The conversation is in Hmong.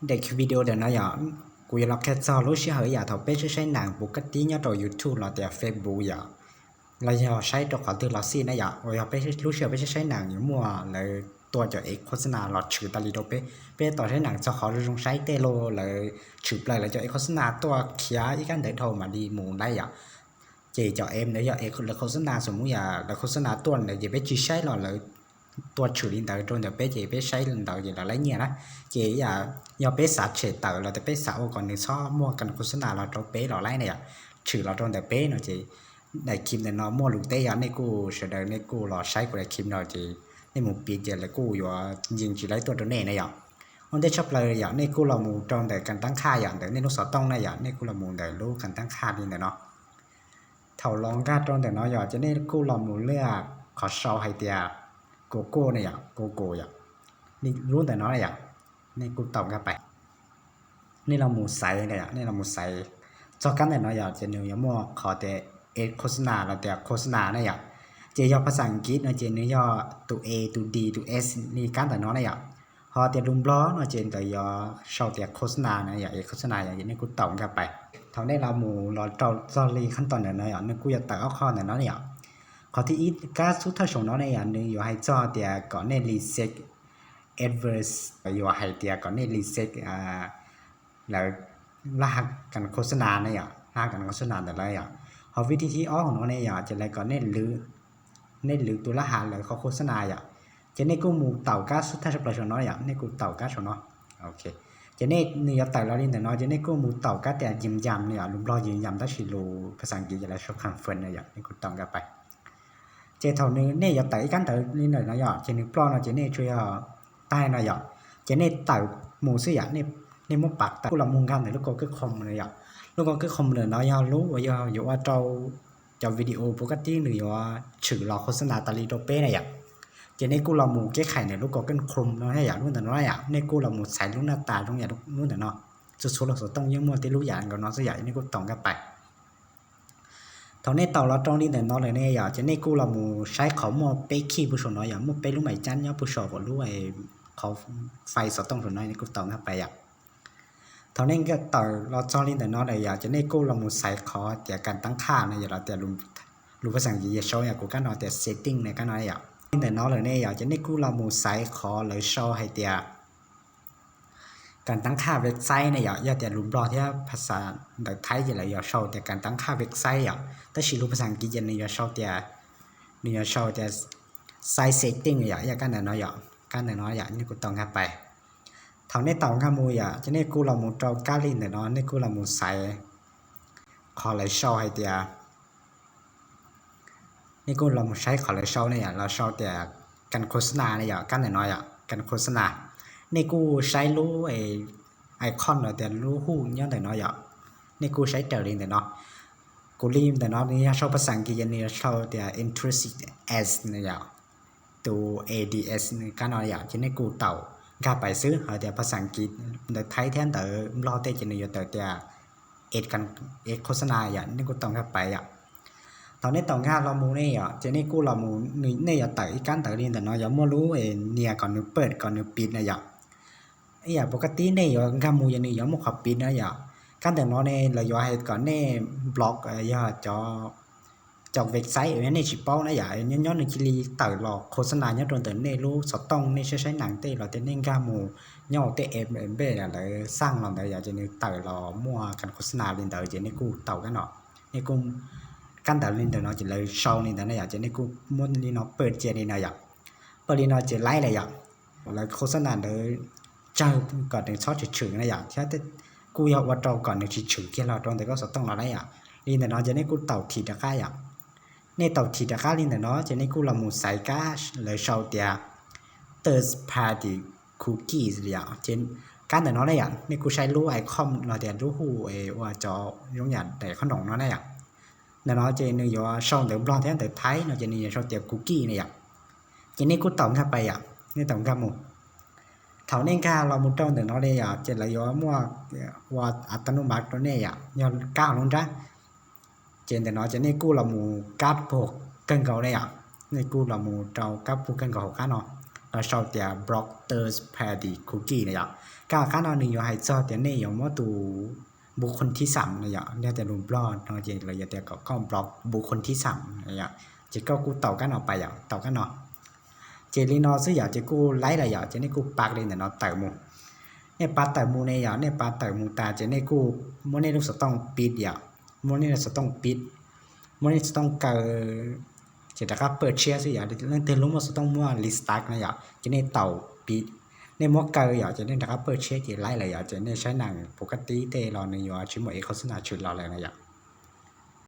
Daim video ntawm no yog kuv yuav los qhia txog lub sij hawm ib yam thaum peb saib saib nees puv kab tib nyob rau YouTube los tias Facebook yom, los yog saib rau qhov twg los xij na yom, uas yog peb lub sij hawm peb saib saib nees yuav muaj lawv tua cov ads khos xas nas los tshwm tas li rau peb. Peb tos saib nees txog qhov zoo zoo saib tej los lawv tshwm plaws lawv cov ads khos xas nas tuaj khiav ib kab ntawv dhau mam li mus laib yom. Ces cov ads ntawd yog ads lawv khos xas nas, xws mus yam lawv khos xas nas tuaj ntawd ces peb tsis saib los lawv tua tshwm li ntawd rau ntawm peb ces peb saib li ntawd ces lawv laib nyiaj na. Ces yam yog peb xav tshem tawm los tias peb xav ua kom nws txhob muaj kas khos xas nas los rau peb los laib na yom, tshwm los rau ntawm peb no ces daim clip ntawm no muaj lus teb yom, nej kuj sawv daws nej kuj los saib kuv daim clip no ces nej mus piv ces lawv kuj yuav yeej tsis laib tuaj rau nej na yom. Ua ntej tshaj plaws yom, nej kuj los mus rau ntawm kas tab qhaj yom, ntawm nej lub xov tooj na yom, nej kuj los mus ntawm lub kas tab qhaj li ntawm no. Thaum los nkag rau ntawm no yom, ces nej kuj los mus liaj qhov sau hais tias Google na yom, Google yom, lub ntawm no na yom, nej kuj taus nkag pais. Nej los mus xaiv na yom, nej los mus xaiv txog kab ntawm no yom, ces nws yuav muaj qhov tias ads khos xas nas los tias khos xas nas na yom. Ces yog phas xas As kiv no ces nws yog tus A, tus D, tus S li kab ntawm no na yom. Ho tias lus Nplog no ces ntawd yuav sau tias khos xas nas na yom, ads khos xas nas yom, ces nej kuj taus nkag pais. Thaum nej los mus los rau txog li khab tau ntawm no yom, nws kuj yuav tawm ob qho ntawm no na yom. Qhov thib ib, kab xub thawj saum no ne yom, nws yuav hais txog tias kom nej reset adverts, yuav hais tias kom nej reset lawv laj has kas khos xas nas na yom, laj has kas khos xas nas ntawm lawv yom. Ho vib thib thib ob no ne yom, ces lawv kom nej lwv tus laj has lawv qhov khos xas nas yom. Ces nej kuj mus taus kab xub thawj saum plaws saum no yom, nej kuj taus kab saum no. Ces nej, nws yuav tawm los li ntawm no ces nej kuj mus taus kab tias yim yam no yom, lus Nplog yim yam tab sis lus phas xas As kiv ces lawv sau confirm no yom, nej kuj taus nkag pais. Ces thaum nws, nej yuav tawm ib kab ntawv li ntawm no yom, ces nws ploj no ces nej tsuas yog taig no yom, ces nej tawm mus xwb yom, nej muab pav tawm kuj los mus nkag ntawm lub Google Chrome no yom. Lub Google Chrome ntawm no yog lub uas yog yuav ua rau cov video puv kab tib nws yuav tshwm los khos xas nas tas li rau peb na yom. Ces nej kuj los mus keb khais ntawm lub Google Chrome no yom, lub ntawm no yom, nej kuj los mus xaiv lub naj tas zoo yam lub ntawm no. Txhua txhua lub xov tooj yeej muaj tib lub yam nkaus no xwb yom, nej kuj taus nkag pais. Thaum nej taus los rau li ntawm no lawm ne yom, ces nej kuj los mus saib qhov muaj peb khij puag saum no yom, muaj peb lub mais cab nyob puag saum lub qhov fais xov tooj saum no, nej kuj taus nkag pais yom. Thaum nej tawm los txog li ntawm no lawm yom, ces nej kuj los mus xaiv qhov tias kas tab qhaj no yom, los tias lus phas xas As kiv yog sau yom, kuv kab no tias setting no kab no yom. Li ntawm no lawm ne yom, ces nej kuj los mus xaiv qhov lawv sau hais tias kas tab qhaj website ne yom, yog tias lus Nplog thiab phas xas ntawv Thaib ces lawv yuav sau tias kas tab qhaj website yom, tab sis lus phas xas As kiv ces nws yuav sau tias, nws yuav sau tias site setting yom, yog kab ntawm no yom, kab ntawm no yom, nej kuj taus nkag pais. Thaum nej taus nkag mus yom, ces nej kuj los mus rau kab li ntawm no, nej kuj los mus xaiv qhov lawv sau hais tias, nej kuj los mus saib qhov lawv sau ne yom, lawv sau tias kas khos xas nas ne yom, kab ntawm no yom, kas khos xas nas. Nej kuj saib lub icon los tias lub hu nyob ntawm no yom, nej kuj saib raws li ntawm no. Kuv li ntawm no nws yog sau phas xas As kiv ces nws yuav sau tias intrusive ads ne yom, tus ads kab no yom, ces nej kuj taus nkag pais xwb, hos tias phas xas As kiv ntawv Thaib thiab ntawv Nplog tej ces nws yuav tawm tias ads khos xas nas yom, nej kuj taus nkag pais yom. Thaum nej taus nkag los mus ne yom, ces nej kuj los mus, nej yuav tawm ib kab ntawv li ntawm no yuav muaj lub nias kom nws pawj kom nws piv na yom. Ib yam puv kab tib nej yuav nkag mus yog nws yuav muaj qhov piv na yom. Kab ntawm no ne lawv yuav hais kom nej block, yog cov, cov website uas nej tsis paub na yom, nyob nyob nws cia li tawm los khos xas nas nyob rau ntawm nej lub xov tooj, nej saib saib nees tej los tias nej nkag mus nyob hauv tej app npe lawv xaj los ntawd yom, ces nws tawm los muaj kas khos xas nas li ntawd ces nej kuj taus kab no. Nej kuj, kab ntawv li ntawm no ces lawv sau li ntawd na yom, ces nej kuj muab li no pawj cia li no yom. Pawj li no ces laib lawm yom. Lawv khos xas nas ntawd tsawg kom nws txhob tshwm tshwm na yom, thiab kuj yog ua rau kom nws tsis tshwm kiag los rau ntawm koj xov tooj los na yom. Li ntawm no ces nej kuj taus thim rov qab yom. Nej taus thim rov qab li ntawm no ces nej kuj los mus xaiv kab lawv sau tias third party cookies li yom, ces kab ntawm no na yom, nej kuj saib lub icon los tias lub hu ua cov zoo yam daim qhob noom no na yom. Ntawm no ces nws yuav sau ntawv Nplog thiab ntawv Thaib no ces nws yuav sau tias cookie na yom. Ces nej kuj taus nkag pais yom, nej taus nkag mus. Thaum nej nkag los mus rau ntawm no li yom, ces lawv yuav muaj ua a ta nu mas rau nej yom, yog kab hauv lub nrab. Ces ntawm no ces nej kuj los mus kab puag kawg nkaus ne yom, nej kuj los mus rau kab puag kawg nkaus hauv qab no, los sau tias block third party cookie na yom. Kab qab no nws yuav hais txog tias nej yuav muab tus บุคคลที่สาม no yom, nej tias lus Nplog no ces lawv yuav tias kom koj บล็อก บุคคลที่สาม no yom. Ces koj kuj taus kab no pais yom, taus kab no. Ces li no xwb yom, ces kuj laib lawm yom, ces nej kuj pab li ntawm no tawm mus. Nej pab tawm mus ne yom, nej pab tawm mus tas ces nej kuj muab nej lub xov tooj pib yom, muab nej lub xov tooj pib, muab nej xov tooj kaw, ces rov qab pawj tshiab xwb yom. Leej twg lub muaj xov tooj muaj restart no yom, ces nej taus pib, nej muab kaw yom, ces nej rov qab pawj tshiab ces laib lawm yom, ces nej saib nees pus kab tib tej los nws yuav tsis muaj ib qhov xwb na tshwm los lawm no yom.